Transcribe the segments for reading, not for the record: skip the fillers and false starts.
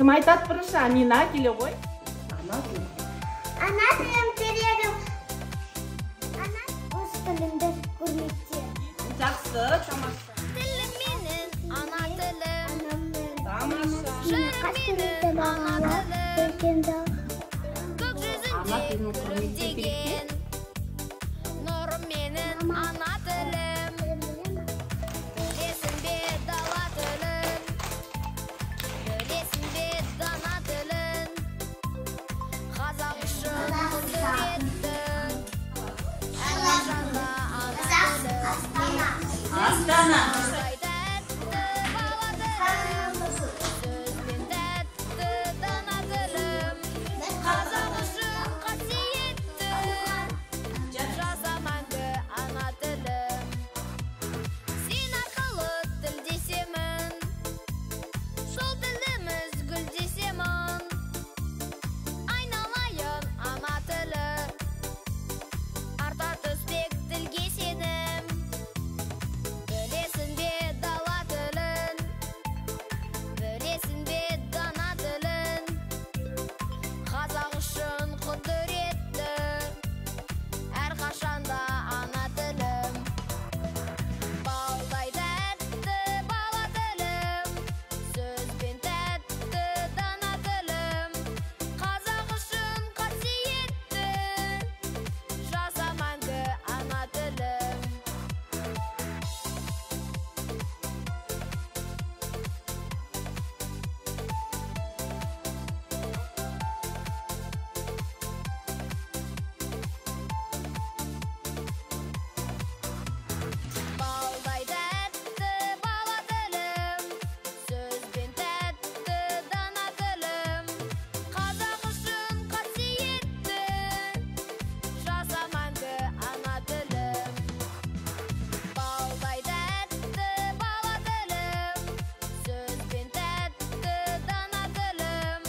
Кім айтады бірінші? Амина, келе ғой. Ана тілім. Ана тілім терегім. Ана өз тілімді құрметте. Жақсы, тамаша. Тілім менің, ана тілім. Тамаша. Жырым менің, ана тілім. Көк Ана жүзінде тілін құрметтеу керек пе? күлімдеген нұрым менің, ана тілім. Білесің бе дала тілін, білесің бе дана тілін, қазақ үшін құдіретті, әрқашанда ана тілім. Астана. Балдай тәтті бала тілім, сөзбен тәтті дана тілім, қазақ үшін қасиетті, жаса мәңгі ана тілім. Сен арқылы тілдесемін, сол тіліміз гүлдесемін. Айналайын ана тілі, арта түспек тілге сенім. Білесің бе дала тілін, білесің бе дана тілін, қазақ үшін құдіретті, әрқашанда ана тілім. Балдай тәтті бала тілім, сөзбен тәтті дана тілім, қазақ үшін қасиетті, жаса мәңгі ана тілім. Балдай тәтті бала тілім, сөзбен тәтті дана тілім, қазақ үшін қасиетті, жаса мәңгі ана тілім. Балдай тәтті бала тілім, сөзбен тәтті дана тілім,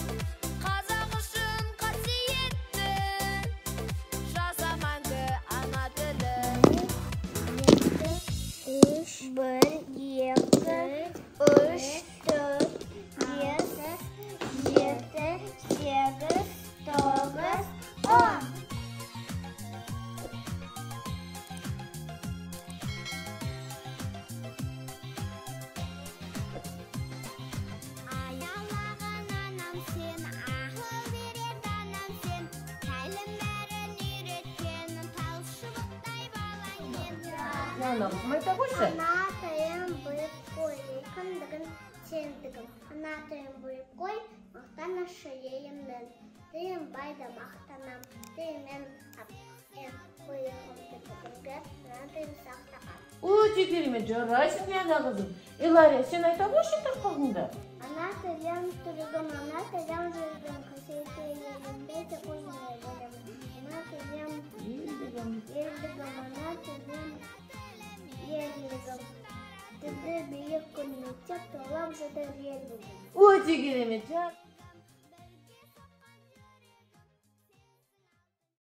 қазақ үшін қасиетті, жаса мәңгі ана тілім. 2, 3, 1, 2, 3, 4, 5, 7, 8, 9, 10. Аялаған анам сен, ақыл берер данам сен, тәлім бәрін үйреткен, тал шыбықтай балаң мен. Диана, қызым, айта қойшы. Ана тілім біліп қой, кіндігім сендігім. Ана тілім біліп қой, мақтанышы елімнің. Тілім байда мақтанам, тіліммен қойығымды бүгінгі ана тілім сақтаған. Өте керемет, жарайсың, Диана қызым. Илария, сен айта қойшы тақпағыңды. Ана тілім түрігім, ана тілім жүргім, қасиетті елім, беті көзіме білім. Ана тілім Елдігім. елдігім, ана тілім ерлігім. Тілді биік құрметтеп, тойлап жатыр елдігім. Өте керемет, жар.